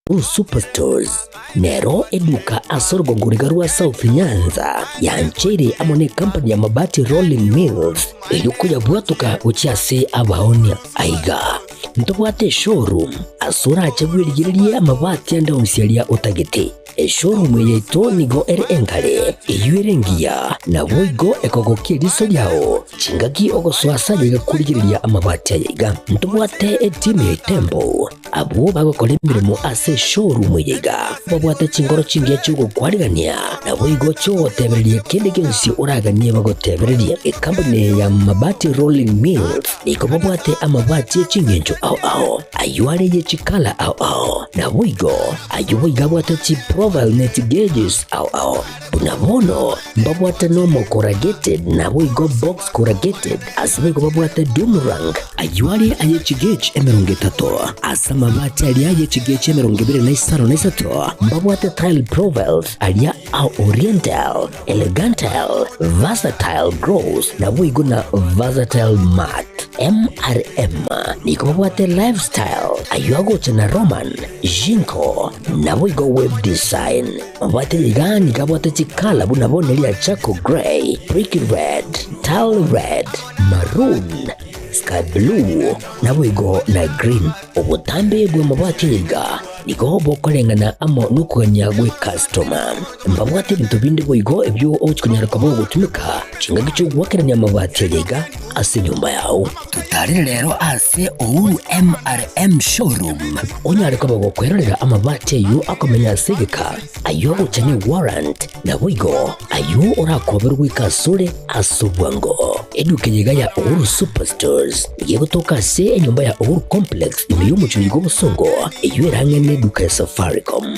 Uhuru Superstores nero eduka ase orogongo riga rwa South Nyanza yancheire amo ne company ya Mabati Rolling Mills eyio koyabwatoka gochia ase abaonia. Aiga ntobwate eshowroom ase orache bwerigererie amabati ande onsi aria otagete. Eshowroom eye yaito nigo ere engare, eyio ere engiya, naboigo ekogokia eriso riao chingaki ogosoa ase aye iga korigereria amabati aya iga. Ntobwate etimu ya Itembo Abwo bagokora emeremo ase eshowroom eye iga babwate chinkoro chingiya chi'ogokwarigania, naboigo chi'ogotebereria kende gionsi oraganie bagotebererie. Ekampuni eye ya Mabati Rolling Mills nigo babwate amabati e ching'encho ao ao, ayio are ye chikala ao ao, naboigo ayio boigo abwate chiprofile ne chigauges ao ao. Buna bono mbabwate nomo corrugated naboigo box corrugated, ase boigo babwate doom rank, ayio are aye chigauge 30, ase amabati aria aye chigauge 23 mbabwate tile profiles aria a oriental, elegantile, versatile gloss naboigo na versatile matte. MRM nigo babwate lifestyle, ayio agocha na Roman, Jinko, naboigo web design. Mabwate iga nigo abwate chikala buna bono eria charcoal grey, brick red, tile red, maroon, sky blue, naboigo na green. Obotambe bw'amabati aya iga nigo bokoreng'ana amo nokogania gw'ecustoma. Mbabwate ebinto binde boigo ebio ogochi konyara koba ogotumeka chingaki chi'ogoakerania amabati aya iga ase enyomba yao. Totarere rero ase Uhuru MRM Showroom onyare koba gokwerorera amabati ayio akomenya ase egeka, ayio agocha ne warrant, naboigo ayio orakoberwe goika asore ase obwango. Eduka eye iga ya Uhuru Superstores nigo egotoka ase enyomba ya Uhuru Complex ime y'omochie oyo bw'obosongo eyio ere ang'e neduka ya Safaricom.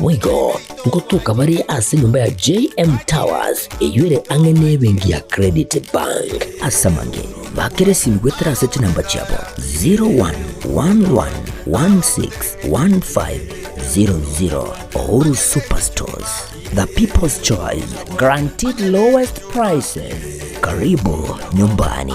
Boigo ngotoka bare ase enyomba ya JM Towers eyio ere ang'e nebenki ya Credit Bank. Ase amange, bakera esimi goetera ase chinamba chiabo 0111161500. Uhuru Superstores, the people's choice, guaranteed lowest prices. Karibu nyumbani.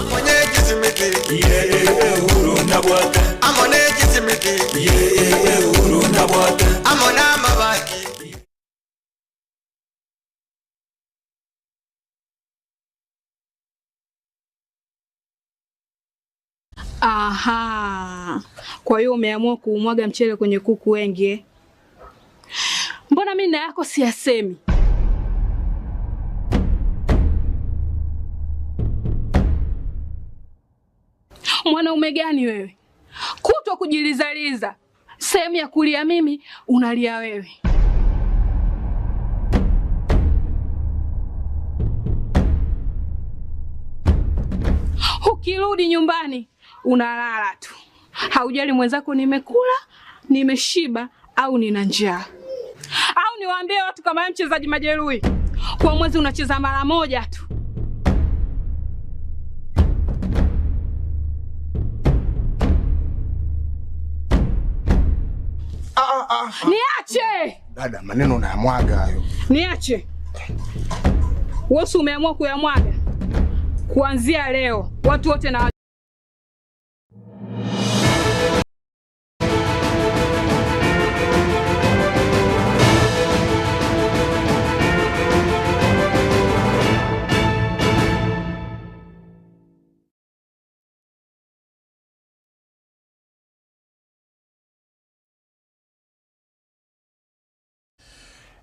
Aha. Kwa hiyo umeamua kuumwaga mchele kwenye kuku wengi eh? Mbona mimi na yako siyasemi? Mwanaume gani wewe? Kutwa kujilizaliza, sehemu ya kulia mimi unalia wewe. Ukirudi nyumbani unalala tu, haujali mwenzako nimekula, nimeshiba au nina njaa. Au niwaambie watu kama wewe mchezaji majeruhi, kwa mwezi unacheza mara moja tu. Niache! Dada, maneno unayamwaga hayo. Niache. Wewe umeamua kuyamwaga. Kuanzia leo watu wote na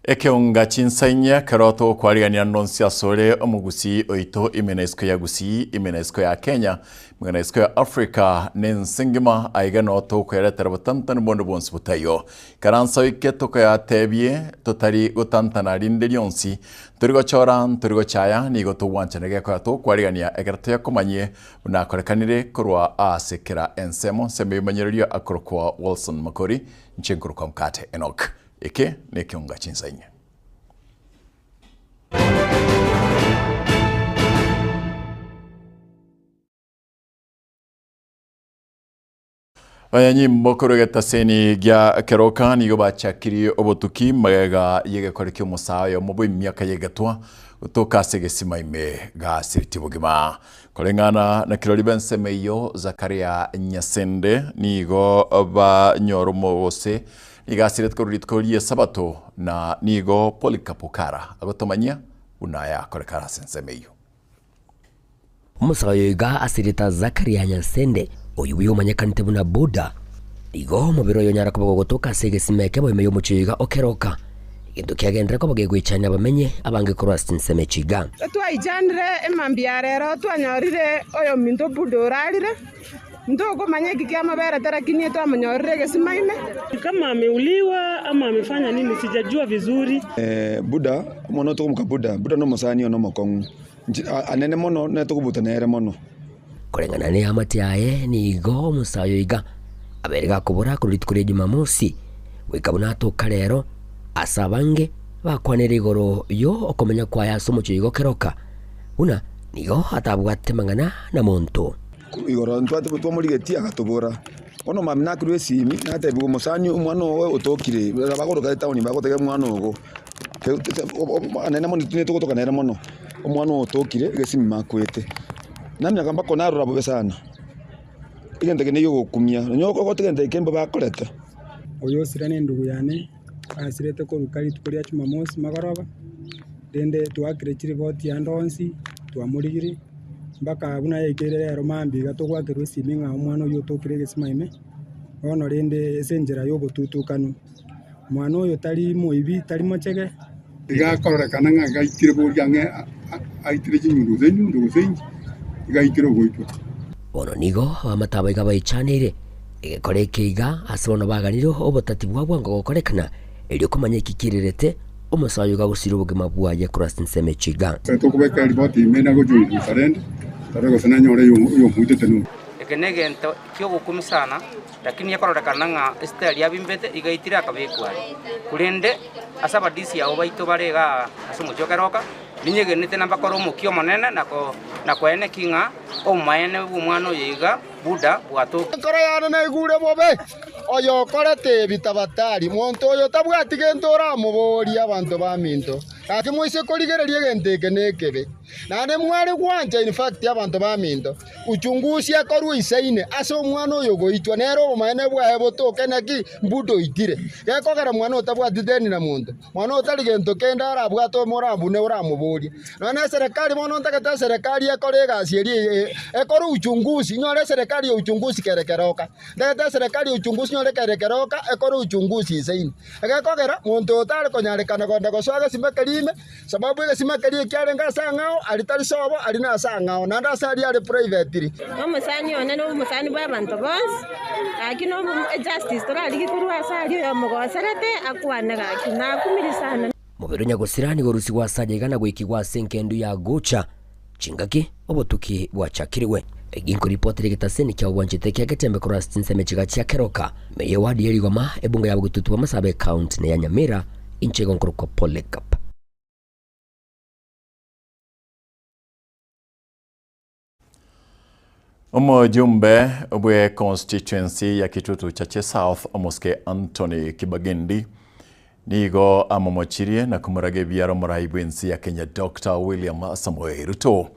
Ekeonga chinsainye ekero togokwarigania nonsi asore omogusii oito ime na isiko ya Gusii, ime na isiko ya Kenya, ime na isiko ya Africa na ense engima aiga noo tokoeretera botantani bonde bwonsi botaiyo. Ikaransa oike tokoyatebie totari gotantana rinde rionsi, ntori gochora ntori gochaya nigo togwanchana gekoya togokwarigania ekero toyakomanyie buna akorekanire korwa ase kera ensemo nsemo y'omonyererio akorokwa Wilson Makori inche nkorokwa Mkate Enock. Eke nekeonga chinsainye. Abanyanyimbo korwa egetaseni gia Keroka nigo bachakirie obotuki magega y'egekore ki'omosaa oyomo bw'emiaka y'egetwa gotoka ase egesima ime gasireti bogima. Koreng'ana na kirori b'ensemo eyio Zakaria Nyasende nigo banyora omogose. Nigo asiretwe korwa rituko ri'Esabato, na nigo Polikapo kara agotomanyia buna ayakorekana ase ensemo eyio. Omosae oyo iga asirete Zakaria Nyansende, oyio buya omanyekanete buna Buda. Igo omobere oyo onyara koba gogotoka ase egesima ekemo ime y'omochie oyo iga okeroka, egento kiagenderera koba gegoichania abamenyi abange korwa ase chinsemo echi iga. Twaichanire emambia ya rero twanyorire oyominto Buda orarire. Ntokomanya eki kiamoberete, lakini twamonyorire egesima ime. Kama ameuliwa ama amefanya nini sijajua vizuri. Buda, omwana otokomoka Buda, Buda nomosani one omokong'u, inche anene mono nere tokobuta nere mono. Koreng'ana neamate yaye nigo omosae oyo iga abeire gakobora korwa rituko ria Jumamosi goika buna atoka rero, ase abange bakwanire igoro yo okomenya kwaye ase omochie oyo iga okeroka buna nigo atabwate mang'ana na monto. Igoro twamorigetie agatobora. Bono mambia nakirwe esimi, natebiwa omosani omwana ogo otokire, bagoroka etaoni bagotebia omwana ogo, anene mono tinde togotoka nere mono, omwana ogo otokire egesimi makwete. Namiaka mpaka narora bobe sana, egento eke negi'ogokumia, nonya ogote egento eke mbobe akorete. Oyo osire nendugu yane, asirete korwa rituko ria Jumamosi magoroba, rende twaakire chiripoti ande onsi, twamorigirie, mpaka buna yaikeire rero mambia iga togwakerwa esimi ng'a omwana oyio otokire egesima ime, bono rende ase enchera ya obotutukanu. Omwana oyo tari moibi, tari mochege. Iga akororekana ng'a gaikire boria ang'e aitire chinyundo gose enyundo gose inki, iga aikire ogoitwa. Bono nigo abamate aba iga baichaneire. Egekora eke iga ase bono baganire obotati bwa bwango gokorekana, erio komanya eki kiererete, omosae oyo iga agosiria obogima bwaye korwa ase ensemo echio iga. Tokobeka eriboti ime na gochungusa rende, torore gose nanyore oyomoitete noyo. Eke negento ki'ogokumia sana, lakini ekororekana ng'a Esiteri abimbete iga aitire akabekwa aria. Korende ase abadisi abo baito bare igaa ase omochie o keroka, ninyegenete nabakore omokia omonene na koeneki ng'a obomaene bw'omwana oyo iga Buda bwatokire. Enkoro yane naigure bobe, oyokorete ebi tabatari, monto oyo tabwati gento oramoborie abanto baminto. Gaki moise korigereria egento eke nekebe. Naende mware gwancha in fact abanto baminto, uchunguzi akorwe isaine ase omwana oyo ogoitwa nere obomaene bwaye botoke naki Buda oitire. Gekogera mwana otabwati deni na monto. Mwana otari gento kende arabwate omorabune oramoborie. Nonya na eserekari bono ntagete eserekari ekore egasi eria ekore uchunguzi, inyore eserekari ya uchunguzi kere keroka. Ntagete eserekari ya uchunguzi inyore kere keroka ekore uchunguzi inse ime. Egekogera, monto oyo tare konyarekana kogenda gosoa egesima keria ime, sababu egesima keria ekiarenge ase ang'ao, aria tari sobo, aria nase ang'ao, naende ase aria are privately. Omosani one nomosani bw'abanto bonsi, gaki nobo ejustice torarigie korwa ase aria oyomogoserete akwane gaki, nakumire sana. Mobere o nyagosira nigo orusigwe ase aye iga na goikigwa ase engendu ya gocha chingaki obotuki bwachakirwe. Egi nkoripotera egetaseni kia obwanchete kia Getembe korwa ase chinsemo chiga chia Keroka, ime ye ward ye Rigoma, ebunge ya Bogetutu bwa Masaaba ecounty ne ya Nyamira, inche igo nkorokwa Polycarp. Omojumbe bwe constituency ya Kitutu Chache South omosike Anthony Kibagendi nigo amomochirie na komoraga ebiara omorai bw'ense ya Kenya Dr. William Samoei Ruto.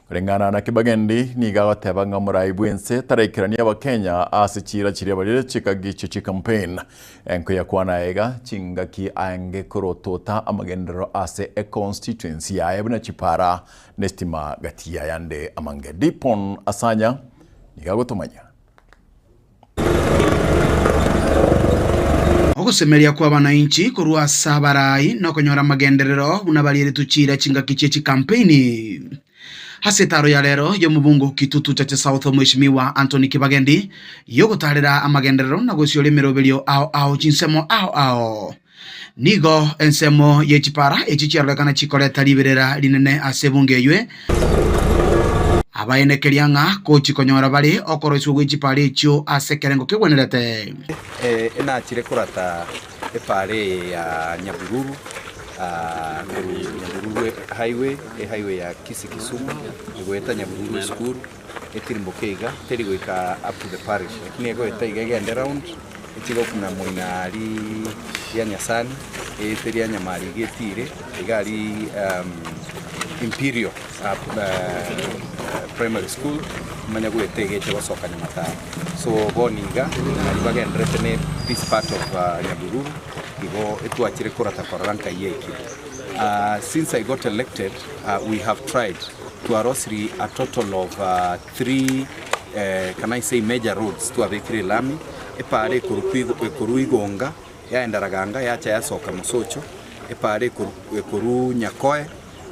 Koreng'ana na Kibagendi nigo agoteba ng'a omorai bw'ense taraikerania abakenya ase chiira chiria barire chikagichio chi campaign. Enkoyakwana aiga chingaki aenge korotota amagenderero ase econstituency yaye buna chipara Nestima gati y'ayande amange. Dipon Asanya nigo agotomanya. Ogosemeria kw'abanainchi korwa ase abarai nokonyora amagenderero buna barieretwe chiira chingaki chie chikampeini. Ase etaro ya rero y'omobungo Kitutu Chache South Omweshimiwa Anthony Kibagendi yogotarera amagenderero na gosiora emeroberio ao ao chinsemo ao ao. Nigo ensemo ye chipara echi chiarorekana chikoreta riberera rinene ase ebunge eywe, abaenekeria ng'a gochikonyora bare okoroisigwa gwe chipara echio ase ekerengo kegwenerete. Enachire korata epaara eye ya Nyabururu, korwa Nyabururu Highway, ehighway ya Kisii Kisumu, egoeta Nyabururu esukuru, etirimboke iga, teri goika up to the parish, lakini egoeta iga egende round. Echigokuna moina aria ria Nyasani, eete ria Nyamari iga etiire, iga aria. Imperial Primary School omanye goeta egeche gosoka Nyamataro. So bono iga nario bagenderete ne this part of Nyabururu igo etwachire korata korora nkai yaikire. Since I got elected we have tried twarosirie a total of three can I say major roads twabekire elami, epara ekorwa Igonga yaenda Raganga yacha yasoka Mosocho, epara ekorwa Nyakoe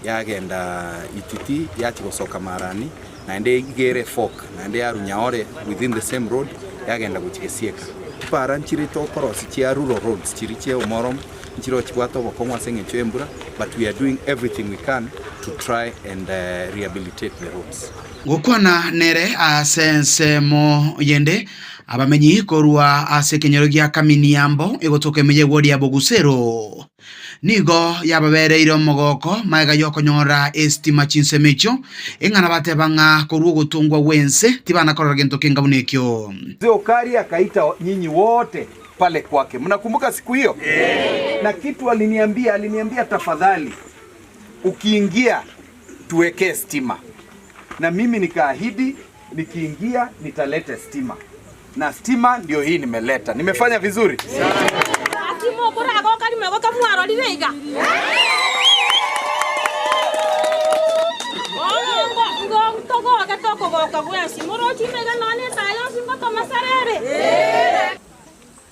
yagenda Ititi yachia gosoka Marani, naende iga ere efork naende yarwa Nyaore within the same road yagenda gochia Gesieka. Chipara nchire tokorosia chia rural roads chiria chia omoromo nchire ochibwate obokong'u ase eng'encho y'embura but we are doing everything we can to try and rehabilitate the roads. Gokwana nere ase ensemo yende, abamenyi korwa ase ekenyoro gia Kaminiambo egotoka ime y'ewodi ya Bogusero, Nigo yababereire omogoko magega y'okonyora esitima chinsemo echio, ing'ana bateba ng'a korwa ogotongwa gw'ense tibana korora gento kenga buna ekio. Mzee Okari akaita nyinyi wote pale kwake. Mnakumbuka siku hiyo? Na kitu aliniambia, aliniambia tafadhali ukiingia tuwekee stima. Na mimi nikaahidi nikiingia nitaleta stima. Na stima ndio hii nimeleta. Nimefanya vizuri? Gaki mokoragoka rimogoka mwarorire iga? Bono ngo ntogoke tokogoka bwensi, moroche imega nonya netaya yonsi ngotomasara ere.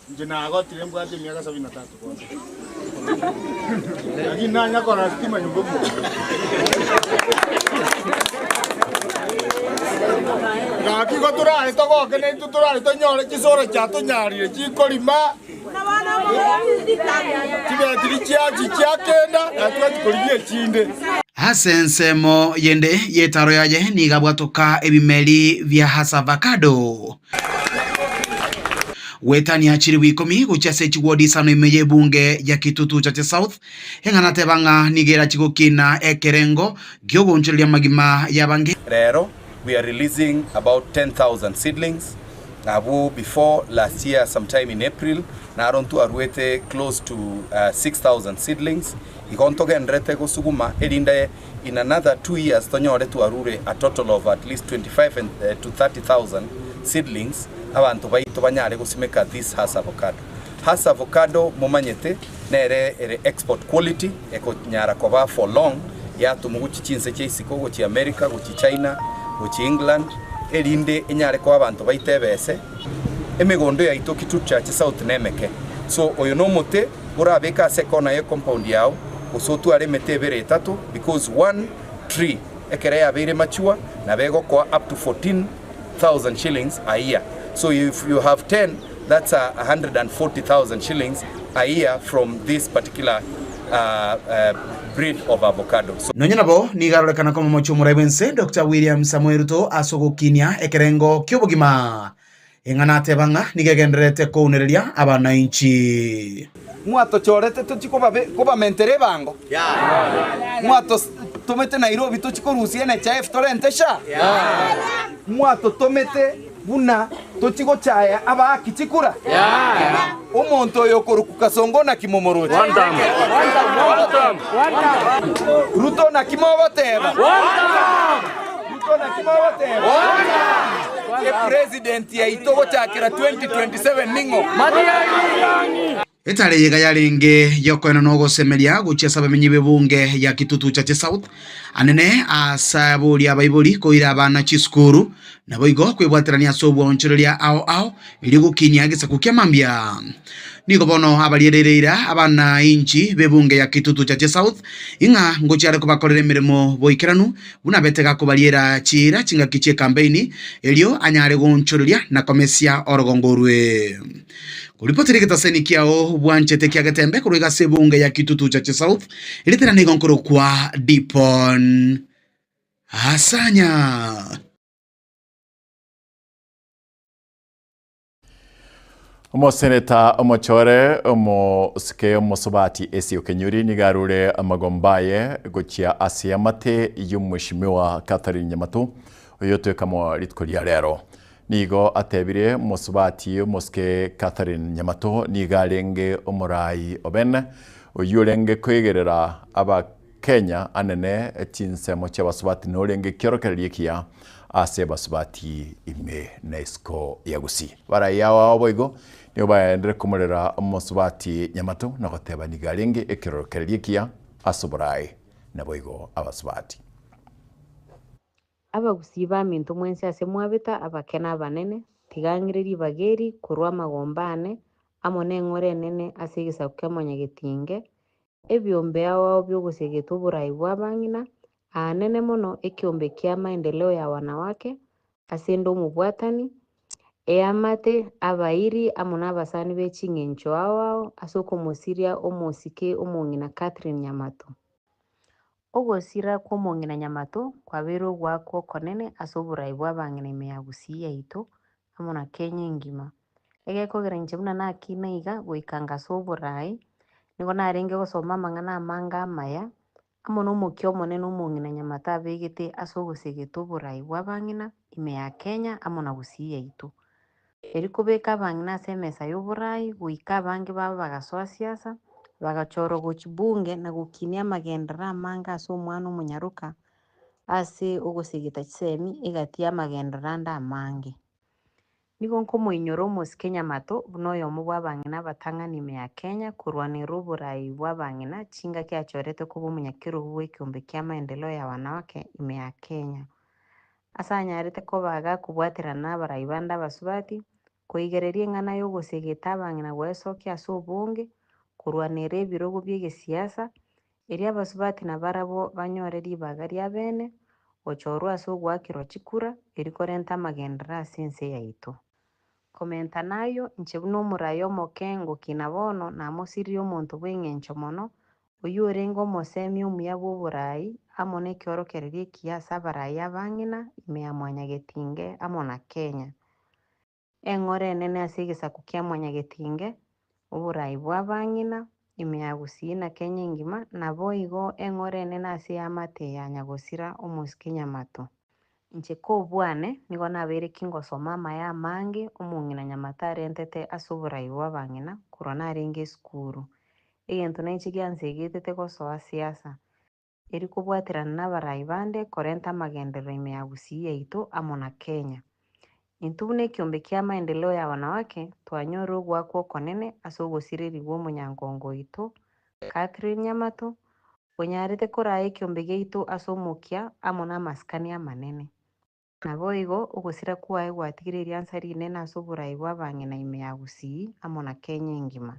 Inche nagotire mbwate emiaka sabini na tatu bono, lakini nanya korora sitima nyomba omwana. Gaki igo torare togoke naintwe torare tonyore chisoro chiatonyarire chikorima, chibetiri chiachi chiakenda, na twachi korigia echinde. Ase ensemo yende y'etaro yaye nigo abwatoka ebimeri bia hasavakado. Goetania chilifu ikomi gochia ase chiwodi isano ime y'ebunge ya Kitutu Chache South, eng'ana teba ng'a nigo erachi gokina ekerengo gi'ogoonchoreria amagima y'abange. Rero we are releasing about 10,000 seedlings, abwo before last year sometime in April naro ntwaruete close to 6,000 seedlings, igo ntogendererete gosuguma erinde in another 2 years tonyore twarure a total of at least 25 and to 30,000 seedlings abanto baito banyare gosimeka this Hass avocado. Hass avocado momanyete nere ere export quality ekonyara koba for long yatomwa gochia chinse chia isiko gochia America, gochia China, gochia England erinde enyare koa abanto baito ebese. Emegondo yaito Kitutu Church South nemeke so oyo nomote orabeke ase ekona ye compound yao gose otware emete ebere etato because one tree ekero yabeire mature nabo egokoa up to 14,000 shillings a year so if you have 10 that's a 140,000 shillings a year from this particular breed of avocado. So. Nonya nabo, nigo arorekana komomochia omorai bw'ense Doctor William Samoei Ruto ase ogokinia ekerengo ki'obogima. Eng'ana ateba ng'a nigo egendererete kounereria abanainchi. Mwatochorete tochie kobamentera ebango? Mwatotomete Nairobi tochie korusia NHIF torente SHA? Mwatotomete buna tochie gochaya abaaki chikura? Omonto oyo okorokwa Kasongo naki momoroche? Ruto naki mogoteba? Ruto naki mogoteba? Epresident yaito gochakera 2027 ning'o? Etare eyega yarenge yokoenana ogosemeria gochia ase abamenyi b'ebunge ya Kitutu Chache South, anene ase aboria abaibori koira abana chisukuru, naboigo kwebwaterania ase obwaonchoreria ao ao erio gokinia egesaku kia mambia. Nigo bono abariereire ira abanainchi b'ebunge ya Kitutu Chache South ing'a ngochia are kobakorera emeremo boikeranu buna abete gakobariera chiira chingaki chi'ekampeini erio anyare goonchoreria na komesia orogongo orwe. Koripotera egetaseni kiao bwanchete kia Getembe korwa iga ase ebunge ya Kitutu Chache South, eritera nigo nkorokwa Dipon Asanya. Omoseneta omochore omosike omosobati Esio Kenyuri nigo arure amagomba aye gochia ase amate y'omweshimiwa Catherine Nyamatu oyotwekamo rituko ria rero. Nigo atebire omosubati omosike Catherine Nyamato nigo arenge omorai obene oyio orenge koigerera aba. Kenya anene chinsemo chi'abasubati norenge ekiorokererio ekiya ase abasubati ime na isiko ya Gusii. Baraiyo ao boigo nigo baendire komorera omosubati Nyamato na goteba nigo arenge ekiorokererio ekiya ase oboraai naboigo abasubati. Abagusii baminto mwensi ase mwabeta, abake na abanene, tiga ng'ire ribaga eri korwa amagomba aane amo neng'ora enene ase egesaku kia Mwanyagetinge, ebiombe ao ao bi'ogosegeta oborai bw'abang'ina, aanene mono ekiombe kia Maendeleo ya Wanawake, ase 'nde omobwatani, eamate, abairi amo nabasani be ching'encho ao ao ase okomosiria omosike omong'ina Catherine Nyamato. Ogosira kw'omong'ina Nyamato kwabeire ogoakwa okonene ase oborai bw'abang'ina ime ya Gusii yaito amo na Kenya engima. Egekogera inche buna nakina iga goika ngasoa oborai, nigo narenge gosoma amang'ana amange amaya, amo nomokia omonene omong'ina Nyamato abegete ase ogosegeta oborai bw'abang'ina ime ya Kenya amo na Gusii yaito. Erio kobeka abang'ina ase emesa y'oborai goika abange babo bagasoa siasa, bagachorwa gochia bunge na gokinia amagenderero amange ase omwana omonyaroka ase ogosegeta chisemi egati y'amagenderero ande amange. Nigo nkomoinyora omosike Nyamato buna oyomo bw'abang'ina abatang'ani ime ya Kenya korwanerera oborai bw'abang'ina chingaki achorete koba omonyakerogo bw'ekeombe kia maendeleo ya wanawake ime ya Kenya. Ase anyarete koba agakobwaterana nabarai bande abasubati, koigereria eng'ana y'ogosegeta abang'ina gwesokia ase obonge, korwanera ebirogo bi'egesiasa, erio abasubati nabarabwo banyore ribaga riabene, gochorwa ase ogoakerwa chikura, erio korenta amagenderero ase ense yaito. Komenta nayio, inche buna omorai omoke ngokina bono, namosiririe omonto bw'engencho mono, oyio orenge omosemi omuya bw'oboraai amo nekiorokererio ekiya ase abaraai abang'ina ime ya Mwanyagetinge amo na Kenya. Eng'ora enene ase egesaku kia Mwanyagetinge, oboraai bw'abang'ina ime ya Gusii na Kenya engima, naboigo eng'ora enene ase eamate ya Nyagosira omosike Nyamato. Inche kobwane, nigo nabeire kingosoma amaya amange omong'ina Nyamato arentete ase oborai bw'abang'ina korwa narenge esukuru. Egento nainche giansegetete gosoa siasa, eri kobwaterana nabarai bande korenta amagenderero ime ya Gusii yaito amo na Kenya. Intwe buna ekiombe kia maendeleo ya wanawake twanyorire ogoakwa okonene ase ogosirerigwa omonyankongo oito Catherine Nyamato, onyarete koraa ekiombe giaito ase omokia amo namasikani amanene. Naboigo ogosira kwaye gwatigire eriansa rinene ase oborai bw'abang'ina ime ya Gusii amo na Kenya engima.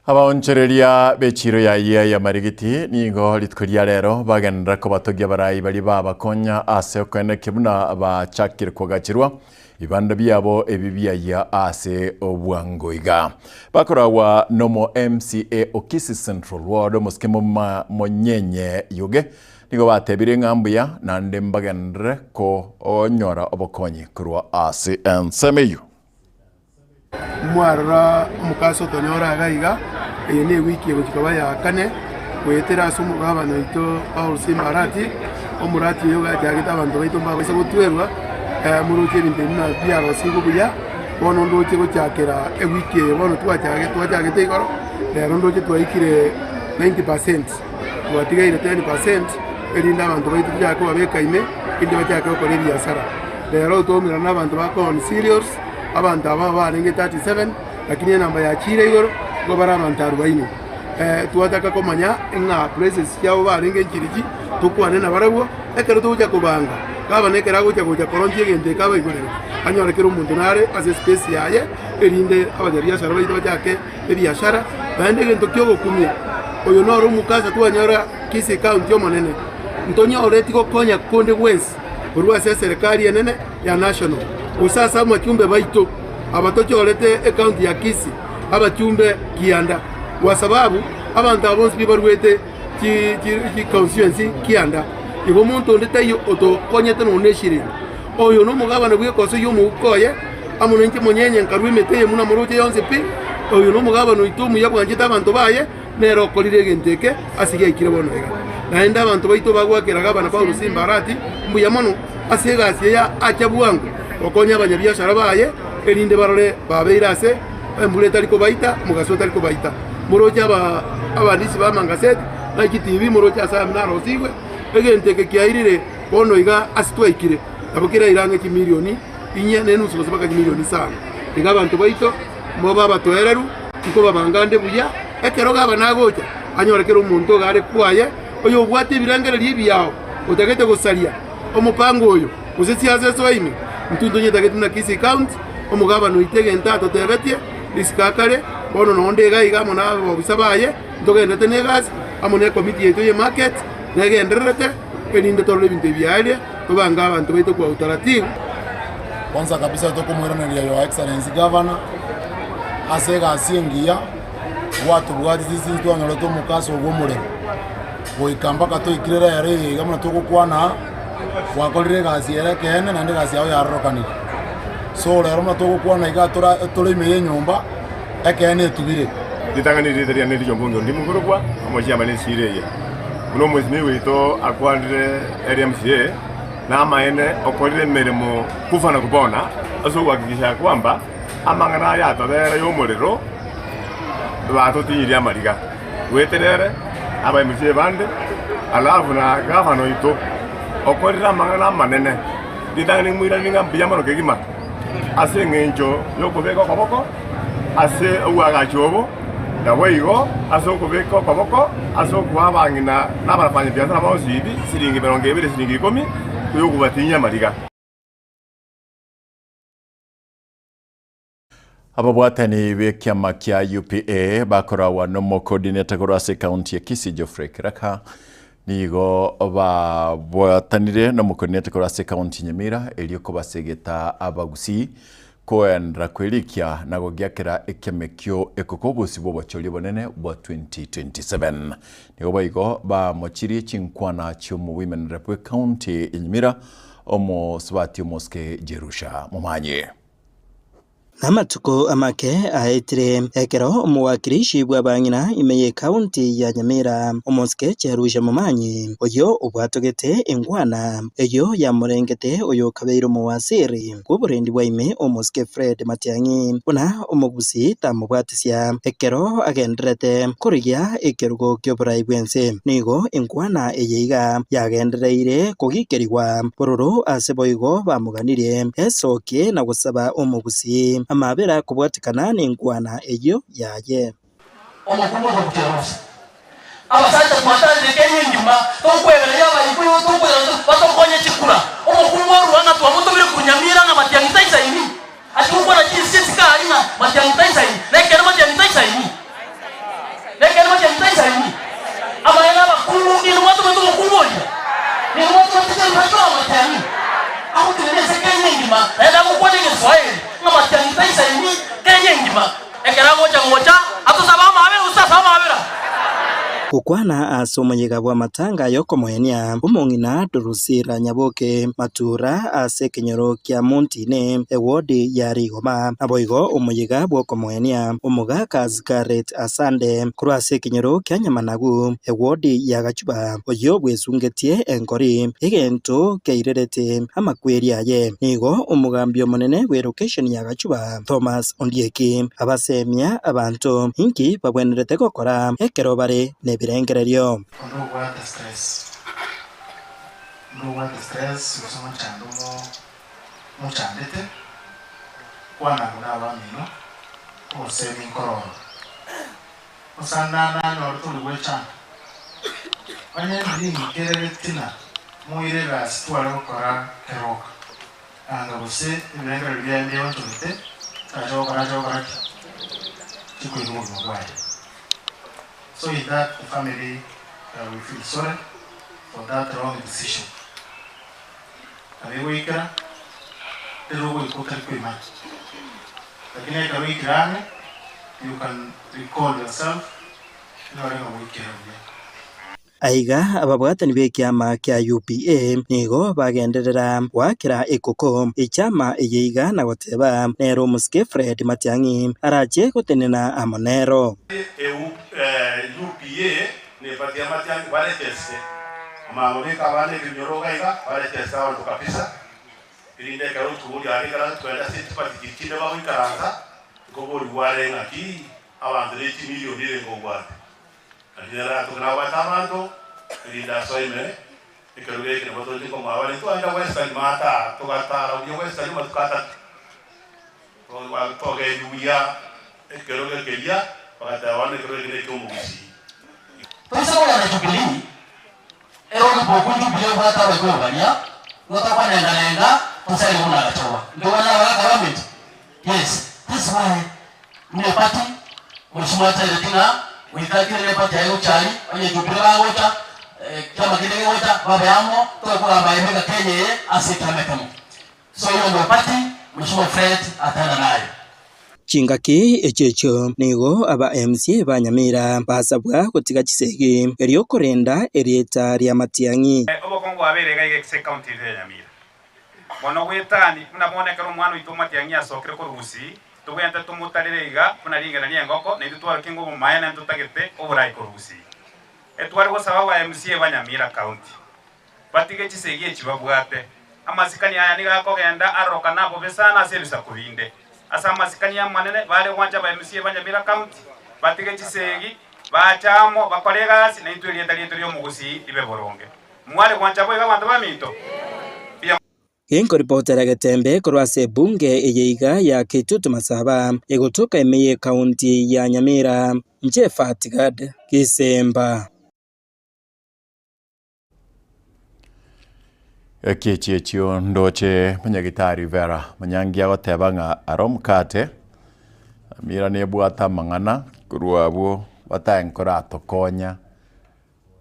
Abaonchoreria b'echiiro ya Yea ya Marigiti nigo rituko ria rero bagenderera kobatogia abarai baria babakonya ase okoenekia buna bachakire koagacherwa ebibanda biabo ebi biayia ase obwango iga. Bakoragwa nomo MCA o Kisii Central Ward omosike Monyenye Yuge nigo batebire ng'a mbuya naende mbagenderere konyora obokonyi korwa ase ensemo eyio. Mwarora omokasa otonyora iga iga, eye ne ewiki egochia koba ya kane, goetera ase omogabana oito Paul Simba Arati, omorati oyo ogachagete abanto baito mbabaisa gotwerwa, moroche ebinto ebi buna biarosigwe buya, bono ndoche gochakera ewiki eye bono twachage twachagete igoro, rero ndoche twaikire 90 percent, twatigaire 10 percent, erinde abanto baito tochake kobabeka ime, erinde bachake gokora ebiasara. Rero twaumerana na abanto ba corn cereals. Abanto aba barenge 37, lakini enamba yachiire igoro, nigo bare abanto arubaini. Twataka komanya ng'a places chiabo barenge nchirichi, tokwane nabarabwo, ekero togocha kobanga, gavana ekero agocha gocha koronchia egento eke abaigorere, anyore kera omonto nare ase espace yaye, erinde abanyabiashara baito bachake ebiashara, naende egento kia ogokumia, oyo noro omokasa twanyora Kisii County omonene, ntonyoreti gokonya konde gwensi korwa ase eserekari enene ya national, gose ase amachumbe baito aba tochorete ecounty ya Kisii abachumbe kianda kwa sababu abanto aba bonsi pi baruete chi constituency kianda. Igo omonto onde taiyo otokonyete nonya ne eshiringi. Oyo nomogabane bw'ekoso y'omouko oye, amo nainche monyenye nkarua emete eye buna moroche yonsi pi. Oyo nomogabane oito omuya bwanchete abanto baye, nere okorire egento eke ase giaikire bono iga. Naende abanto baito bagoakera gavana Paulo Simba Arati mbuya mono ase egasi eye acha bwango gokonya abanyabiashara baye, erinde barore babeire ase embura etari kobaita, omogaso otari kobaita. Moroche aba abandisi b'amangaseti. Ng'a chitibi moroche ase aya narosigwe, egento eke kiairire bono iga ase twaikire, nabo keraire ang'e chimilioni inye na enusu gose mpaka chimilioni isano. Iga abanto baito mobe abatoereru, nkobabanga ande buya, ekero gavana agocha, anyore kera omonto iga are kwaye, oyobwate ebirengererio ebiao, otagete gosaria omopango oyo, gose siasa esoe ime, intwe ntonyetagete buna Kisii County, omogavana oito egento atotebetie, risiko akare, bono nonde iga iga amo na abobisa baye, Ntogendererete negasi amo nekomiti yaito y'emarket negendererete, erinde torore ebinto ebi biaeria, tobange abanto baito kwa utaratibu. Kwanza kabisa tokomoiraneria Your Excellency Governor ase egasi engiya gwatobwatete since twanyorete omokasa obo omorero goika mpaka toikire rero eye iga buna togokwana aa, gwakorire egasi ere ekeene naende egasi yao yarorokanire. So rero buna togokwana iga tora tore ime ya enyomba. Ekeene etubire. Ritang'ani riria riane ri'omonto onde mokorokwa omochiama nesira eye, buna omwesimia oito akwanire ere MCA, namaene okorire emeremo kufa na kupona ase ogohakikisha kwamba amang'ana aya atobera y'omorero batotinyirie amariga goetera ere aba MCA bande alafu na gavana oito okorire amang'ana amanene. Ritang'ani moiranie ng'a mbuya mono kegima ase engencho y'okobeka okoboko ase obwagachi obo, naboigo ase okobeka okoboko ase okoa abang'ina na abafanyabiasara bonsi ebi siringi emerongo ebere siringi ikomi, oyokobatinyia amariga. Ababwatani b'ekiama kia UPA bakoragwa n'omocoordinator korwa ase ekaunti ya Kisii Geoffrey Kiraka nigo babwatanire n'omocoordinator korwa ase ekaunti ya Nyamira erio kobasegeta abagusii koenderera kwerikia na gogiakera ekiama ekio ekoko obosi bw'obochori obonene bwa 2027. Nigo boigo bamochirie chinkwana chi'omowomen rep bw'ekaunti ya Nyamira omosubati omosike Jerusha Momanyi. Namatuko amake aetire, ekero omowakilishi bw'abang'ina ime y'ecounty ya Nyamira, omosike Cherusha Momanyi, oyio obwatogete engwana eyio yamorengete oyokabeire omowasiri bw'oborendi bwa ime omosike Fred Matiang'i buna omogusii tamobwatisia ekero agendererete korigia ekerugo ki'oborai bw'ense. Nigo engwana eye iga yagendereire kogikerigwa bororo ase boigo bamoganirie esokie na gosaba omogusii amabera kobwatikana nenkwana eyio yaye. Omokungu ogorukia Rusi. Abasacha twatandire Kenya engima, tokwebereria abaikwa igo tokoirana batokonye chikura. Omokungu orua ng'a twamotobire korwa Nyamira ng'a Matiang'i taisaini. Ase gokwana chinse chikari ng'a Matiang'i taisaini. Nekeene Matiang'i taisaini? Nekeene Matiang'i taisaini? Amaene abakungu inwe mwatomete omokungu oria? Ninwe mwatomete chirusa chioa Matiang'i? Agotenenia ase Kenya engima naende agokwana egeswaeri ng'a Matiang'i taisaini Kenya engima. Ekero agocha gocha, atosabe amaabera gose tasabe amaabera? Gokwana ase omoyega bw'amatanga y'okomoenia omong'ina Drusilla Nyaboke Matura ase ekenyoro kia Montine, ewodi ya Rigoma. Naboigo omoyega bw'okomoenia omogaka Scarlett Asande korwa ase ekenyoro kia Nyamanagu, ewodi ya Gachuba, oyio bwesungetie enkori, egento keirerete amakweri aye. Nigo omogambi omonene bw'elokesheni ya Gachuba, Thomas Ondieki abasemia abanto inki bagwenerete gokora ekero bare nebirengererio. Onde obwate stress, onde obwate stress gose omochando omo omochandete, kwana abwo na abamino, obosemi nkororo. Osandana noro tori gwechanda. Onye ndiri kere getina moire egasi tware gokora keroka. Anga gose ebirengererio biaye mbieonchogete, tache gokora ache gokora ki? Chikoira obogima bwaye. So in that the family we feel sorry for that wrong decision. Nabo egoikera, rero ogoika otari koimanya. Lakini ekero oikire ang'e, you can recall yourself, onyore ng'a gwaikera buya. Aiga ababwatani b'ekiama kia UPA nigo bagenderera goakera ekoko echama eye iga na goteba nere omosike Fred Matiang'i arache gotenena amo nero. UPA nepatia Matiang'i barecheste amang'o beka abana ebinyoro iga iga barecheste abanto kabisa erinde ekero otuboria are ekero twende ase chipati chiria chinde bagoikaransa nkoborigwa are ng'aki abanto ne chimilioni ere nkobwate. Naki nere aratoke nabwate abanto, erinde asoe ime, ekerogo eke nabo toche komoa bare. Twaenda Western maata, togatara buya Western amatuko atato, togendia buya ekerogo keria, bagateba bono ekerogo eke neki'omogusii. Toise kogenda Jubilee, ere oboku Jubilee obwate abaikoro baria, nigo tokwanenga-nenga tosarie buna agachorwa. Intwe bana abagaka baminto? Yes, that's why buna eparty, Mheshimiwa atereti ng'a goika akire ne eparty yaye gocha aria, onye Jubilee bagocha, kiama kende kegocha, babe amo, tobe kogamba emeka Kenya eye ase ekiama ekemo. So hiyo ndio party Mheshimiwa Fred ataenda nayo. Chingaki echio echio nigo aba MCA ba Nyamira basabwa gotiga chisegi erio korenda erieta ria Matiang'i. Obokongu bwabeire iga iga ase ecounty yaito ya Nyamira. Bono goetani buna bono ekero omwana oito Matiang'i asokire korwa Gusii, tobwenerete tomotarere iga buna ringena ri'engoko, naintwe twarokie ng'a obomaene ntotagete oborai korwa Gusii. Etware gosaba aba MCA ba Nyamira County batige chisegi echi babwate. Amasikani aya nigo akogenda arorokana abobe sana ase ebisaku binde. Ase amasikani amanene bare gwancha aba MCA ba Nyamira County batige chisegi, bache amo bakore egasi naintwe erieta riaito ri'omogusii ribe boronge. Mware gwancha boigo abanto baminto? Mbuya. Genkoripotera Getembe korwa ase ebunge eye iga ya Kitutu Masaba egotoka ime y'ekaunti ya Nyamira, inche Fatgad Gisemba. Ekichi ekio ndoche monyagitari Vera Monyangi agoteba ng'a are omokate, Amira nebwate amang'ana korwa abwo batae nkoratokonya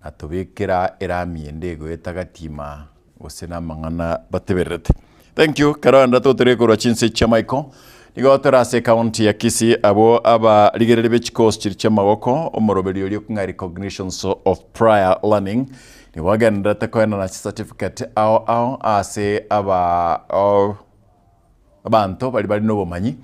na tobekera erami ende egoeta gatima gose na amang'ana batebererete. Thank you kero enda totore korwa chinse chia maiko nigo tore ase ekaunti ya Kisii abwo abarigereria be chikosi chiria chi'amagoko omoroberi oria okong'a recognitions of prior learning nigo bagendererete koenana chicertificate ao ao ase aba abanto baria bare nobomanyi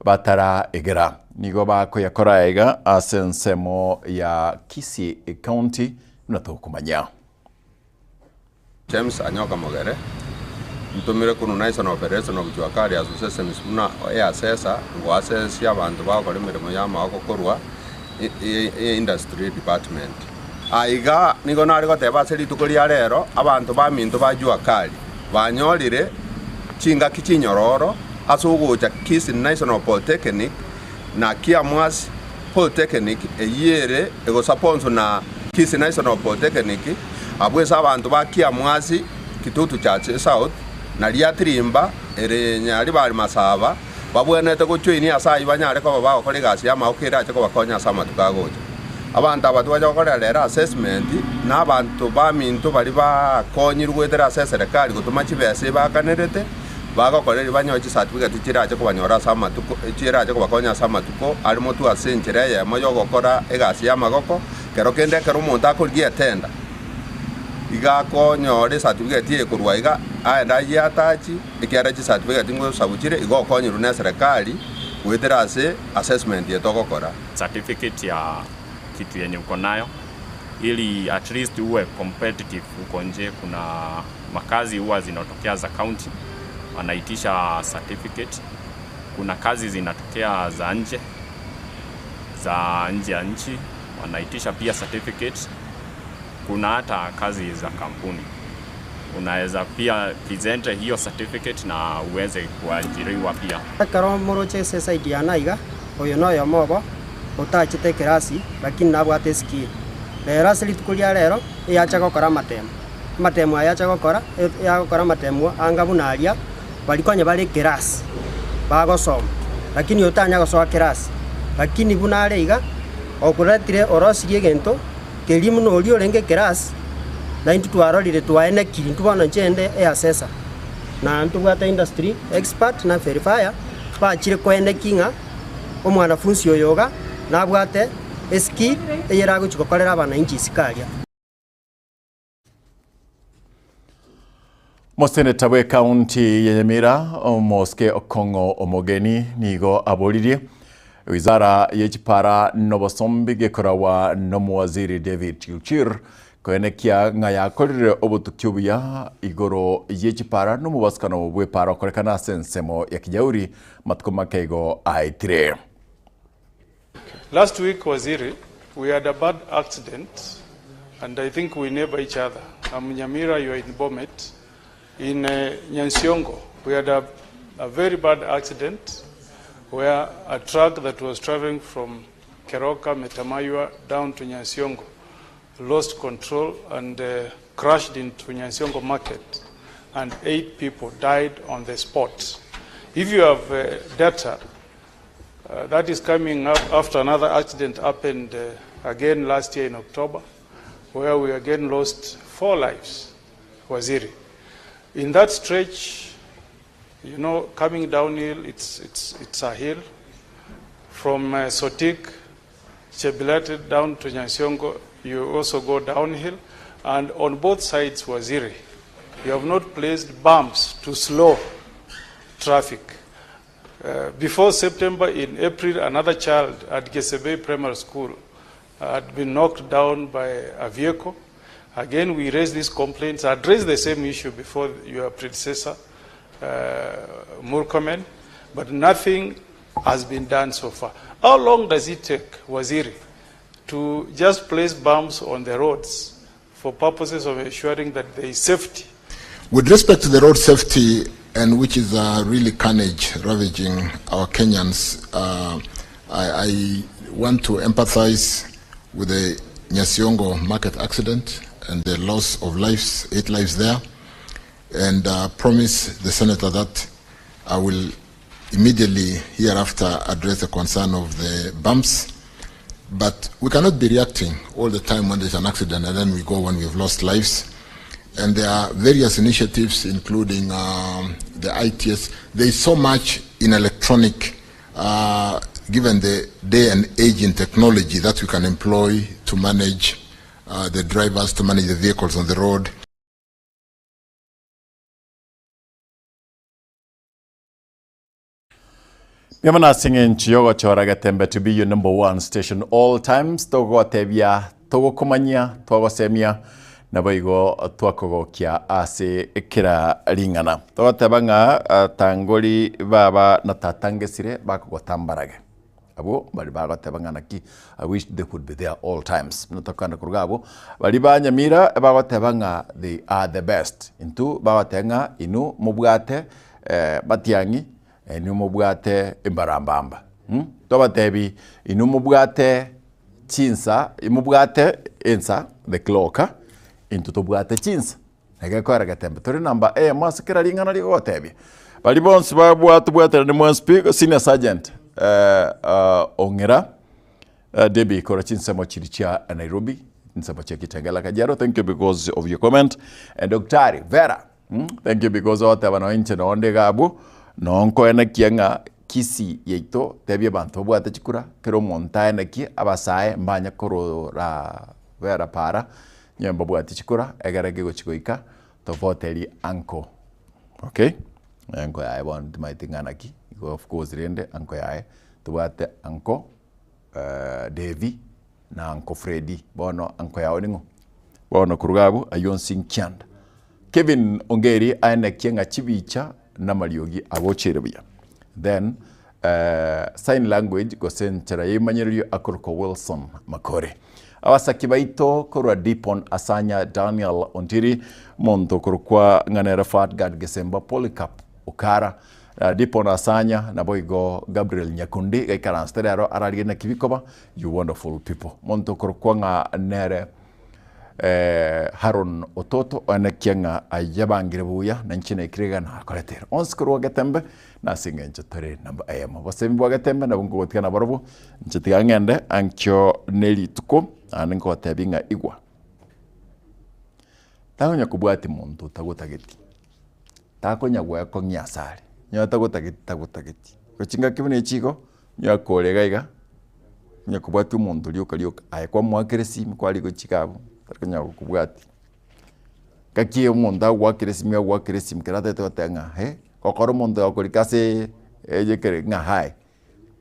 batara egera. Nigo bakoyakora aiga ase ensemo ya Kisii County buna tokomanya. James Anyoka Mogere, Ntomire korwa National Federation of Jua Kali Associations buna easesa ngoasesia abanto bagokora emeremo y'amagoko korwa Industry Department. Aiga nigo nare goteba ase rituko ria rero abanto baminto ba Jua Kali banyorire chingaki chinyororo ase ogocha Kisii National Polytechnic na Kiamwasi Polytechnic eyio ere egosaponswa na Kisii National Polytechnic, abwo ase abanto ba Kiamwasi, Kitutu Church South, na Riatirimba ere Nyaribari Masaba, babwenerete gojoinia ase ayio banyare koba bagokora egasi y'amagoko erache kobakonya ase amatuko agocha. Abanto aba twacha gokorera rero assessment na abanto baminto baria bakonyirwe goetera ase eserekari gotoma chibesa ebakanerete, Bagokoreria banyore chisatifigeti chirache kobanyora ase amatuko, chirache kobakonya ase amatuko are motwe ase enchera eyemo y'ogokora egasi y'amagoko. Kero kende ekero omonto akorigia etenda, iga akonyora esatifigeti eye korwa iga, aende ayeatachi, ekiagera chisatifigeti ngosabu chire, igo okonyerwa na eserekari goetera ase assessment eye togokora. Certificate ya kitu yenye uko nayo ili at least uwe competitive huko nje kuna makazi huwa zinatokea za county wanaitisha certificate. Kuna kazi zinatokea za nje za nje ya nchi wanaitisha pia certificate. Kuna hata kazi za kampuni unaweza pia present hiyo certificate na uweze kuajiriwa pia. Ekero moroche ase eside yane aiga, oyo noyomo obo otachete ekerasi lakini nabwate eskill. Rero ase rituko ria rero, eyacha gokora amatemo. Amatemo aya acha gokora, yagokora amatemo anga buna aria, baria konya bare ekerasi, bagosoma, lakini oyo tanya gosoa kerasi. Lakini buna are iga, okoretire orosirie egento, keria buna oria orenge ekerasi, na intwe twarorire twaenekiri intwe bono inche inde eassessor, na ntobwate industry expert na verifier, bachire koenekia ng'a omwanafunsi oyo iga, nabwate eskill eyeragochi gokorera abananchi isiko aria. Moseneta bw'ekaunti ya Nyamira Omosike Okong'o Omogeni nigo aboririe wizara ye chipara n'obosombi gekoragwa n'omowaziri David Chirchir koenekia ng'a yakorire obotuki obuya igoro ye chipara n'omobasukano bw'epara okorekana ase ensemo ya Kijauri matuko make igo aetire. Last week waziri We had a bad accident and I think we neighbor each other. I'm Nyamira, you are in Bomet. In Nyansiongo, we had a, a very bad accident where a truck that was traveling from Keroka, Metamayua down to Nyansiongo lost control and crashed into Nyansiongo market and eight people died on the spot. If you have data, that is coming up after another accident happened again last year in October, where we again lost four lives, Waziri. In that stretch, you know, coming downhill, it's, it's, it's a hill. From Sotik, Chebilate down to Nyansiongo, you also go downhill. And on both sides, Waziri, you have not placed bumps to slow traffic. Before September, in April, another child at Gesebe Primary School had been knocked down by a vehicle. Again, we raised these complaints, addressed the same issue before your predecessor, Murkomen, but nothing has been done so far. How long does it take, Waziri, to just place bumps on the roads for purposes of ensuring that there is safety? With respect to the road safety, and which is really carnage ravaging our Kenyans, I, I want to empathize with the Nyasiongo market accident and the loss of lives, eight lives there, and promise the senator that I will immediately hereafter address the concern of the bumps. But we cannot be reacting all the time when there's an accident and then we go when we've lost lives. And there are various initiatives, including the ITS. There is so much in electronic, given the day and age in technology, that we can employ to manage the drivers, to manage the vehicles on the road. Mbuya ase eng'encho y'ogochora Getembe to be your number one station all times, togogotebia, togokomanyia, twagosemia, naboigo twakogokia ase kera ring'ana. Togoteba ng'a tangori baba na tata ngesire bakogotambarage. Abwo mbari bagoteba ng'a naki I wish they could be there all times. Buna tokogenda koruga abwo, baria ba Nyamira bagoteba ng'a they are the best. Intwe bagoteba ng'a inwe mobwate matiang'i, inwe mobwate embarambamba. Tobatebi inwe mobwate chinsa, mobwate ensa the clock, intwe tobwate chinsa. Egekoera getembe tore namba eyemo ase kera ring'ana rigogotebia. Baria bonsi babwate bwaterane mwensi pi, senior sergeant Ong'era Debbie korwa chinsemo chiria chia Nairobi, chinsemo chia Kitengela Kajiado, thank you because of your comment. And Daktari Vera, thank you because ogoteba nonye inche nonde iga abwo, noo nkoenekia ng'a Kisii yaito tebia abanto babwate chikura, kera omonto aenekie, abasae mbanye korora Vera para, Onye mbabwati chikura, egere kegochi goika, tofoteri anko. Okay? Anko yaye bono timaeti ng'a naki, igo of course rende anko yaye, tobwate anko Davy na anko Freddy, bono anko yao ning'o? Bono korwa iga abwo, aywo onsi nkianda. Kevin Ongeri aenekie ng'a chibicha na amariogi agocheire buya. Then sign language gose enchera y'ebimanyererio akorokwa Wilson Makore. Abasaki baito korwa Dipon Asanya Daniel Ontiri, omonto okorokwa ng'a nere Fatgard Gesemba Polycarp Okara, Dipon Asanya naboigo Gabriel Nyakundi gaikaransete rero ararigie naki bikoba, you wonderful people. Omonto okorokwa ng'a nere Haron Ototo oenekia ng'a ayebangire buya, na inche naikire iga nakorete ere onsi korwa Getembe, na ase engencho tore namba eyemo. Obosemi bwa Getembe nabwo nkogotiga nabarobwo, inche tiga ng'ende ankio ne rituko, naende nkogotebia ng'a igwa, takonya kobwatia monto otagotageti, takonya gwekong'ia asare, onye otagotageti tagotageti. Gochingaki buna echi igo, onye akore iga iga. Onye kobwatia omonto rioka rioka, aye kwamoakera esimi kwarigia gochika abwo, tari konyara gokobwatia. Ngaki omonto agoakera esimi agoakera esimi kero atagete goteba ng'a eh, gokora omonto agokorika aseee eyekere ng'a hi,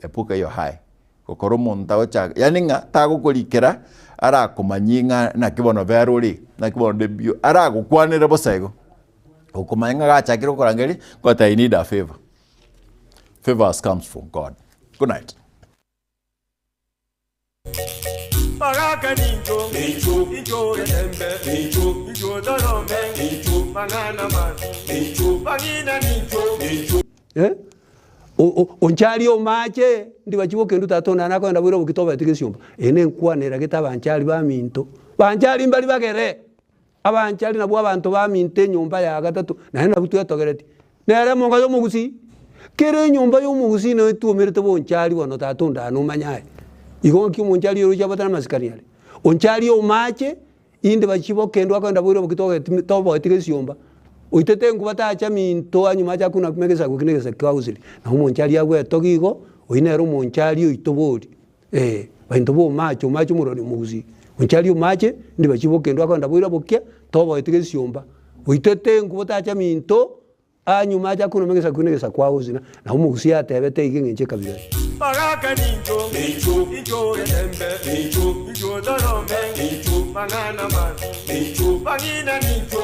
epuka hiyo hi, gokora omonto agochaka yaani ng'a tagokorikera arakomanyie ng'a naki bono bera ore, naki bono onde mbuya, aragokwanere bosa igo, okomanya ng'a gachakire gokorangeria, goteba i need a favour, favours comes from God. Good night. Baraka ninjo, ninjo, ninjo getembe, ninjo, ninjo dorome, ninjo, banana man, ninjo, bagina ninjo, ninjo. Eh? Onchari omache ndibachiwa okendu tata onde nakogenda boira oboki tobeti gesiomba. Eye nenkwana eragete abanchari baminto. Banchari mbari bagere, abanchari nabwo abanto baminto enyomba ya gatato, naende nabwo twetogeretie. Nere emonga ya omogusii, kera enyomba ya omogusii noyo etwomerete bonchari bono tata onde aa nomanye aye. Igo ng'aki omonchari oroche abwate namasikani are. Onchari omache, inde bachiwa okendwa akogenda boira oboki togeti toboeti gesiomba. Oitete enkuba tacha minto anyuma acha kuna kuma egesaku eki na egesaku kiagusire. Na omonchari agwetogia igo, oyio nere omonchari oito bori, eh, bainto ba omache, omache omorwani omogusii. Onchari omache, inde bachiwa okendwa akogenda boira bokia, toboeti gesiomba. Oitete enkuba tacha minto. Anyuma acha koroma egesaku na egesaku agosina, na omogusii atebete iga eng'encho ekabira eye. Baraka nincho, nincho, nincho getembe, nincho, nincho torome, nincho, mang'ana man, nincho, bang'ina nincho.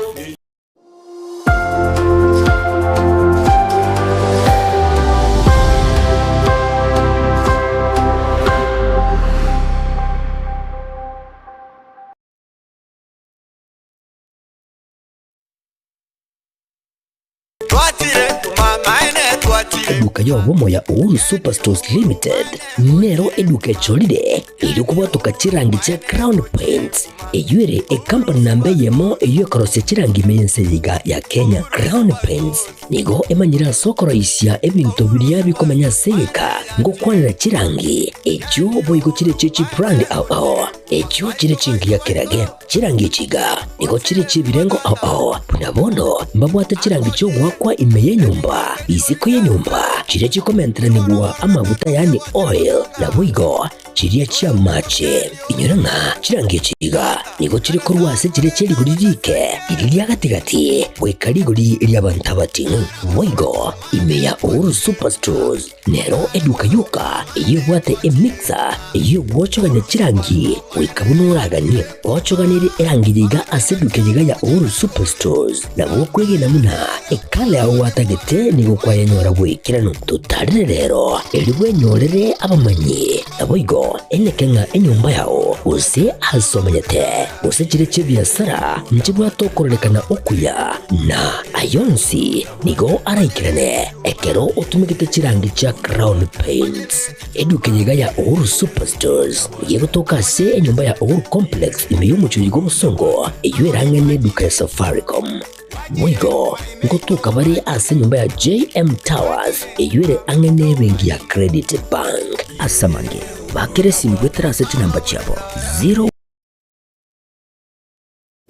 Eduka y'obomo ya Uhuru Superstores Limited nero eduka echorire erio kobwatoka chirangi chia Crown Paints eyio ere ecompany namba eyemo eyio ekorosia chirangi ime y'ense eye iga ya Kenya. Crown Paints nigo emanyire ase okoroisia ebinto biria bikomenya ase egeka ngokwanera chirangi echio boigo chire chie chibrand ao ao echio chire chingiya kerage. Chirangi echi iga nigo chire chi'ebirengo ao ao, buna bono mbabwate chirangi chi'ogoakwa ime y'enyomba, isiko y'enyomba, chiria chikomenteranigwa amaguta yaani oil, naboigo chiria chi'amache. Inyora ng'a chirangi echi iga nigo chire korwa ase chiria chie rigori riike, riria ria gati-gati, goika rigori ri'abanto abating'u. Boigo ime ya Uhuru Superstores Nero eduka yoka eyio ebwate emixer eyio egwochogania chirangi goika buna oraganie. Gochoganerie erangi eye iga ase eduka eye iga ya Uhuru Superstores nabo okwegena buna ekala yao gwatagete nigo kwayenyora bw'ekeranu. Totarere rero erio bwenyorere abamanyi naboigo eneke ng'a enyomba yao gose ase omanyete gose chire chi'ebiasara nchibwate okororekana okuya na ayonsi Nigo araikerane ekero otumegete chirangi chia Crown Paints. Eduka eye iga ya Uhuru Superstores nigo egotoka ase enyomba ya Uhuru Complex ime y'omochie oyo bw'obosongo eyio erang'e neduka ya Safaricom. Boigo ngotoka bare ase enyomba ya JM Towers eyio ere ang'e nebenki ya Credit Bank. Ase amange, bakera esimi goetera ase chinamba chiabo 0.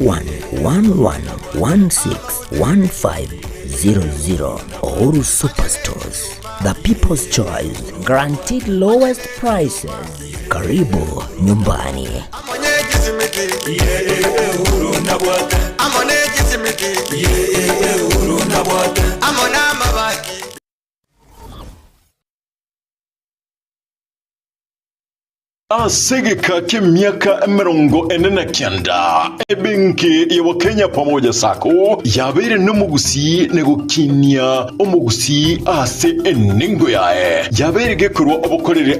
111161500 Uhuru Superstores, the people's choice, guaranteed lowest prices. Karibu nyumbani. Ase egeka ki'emiaka 49, ebenki ya Wakenya Pamoja Sacco yabeire nomogusii na gokinia omogusii ase enengo yaye yabeire gekorwa obokoreri.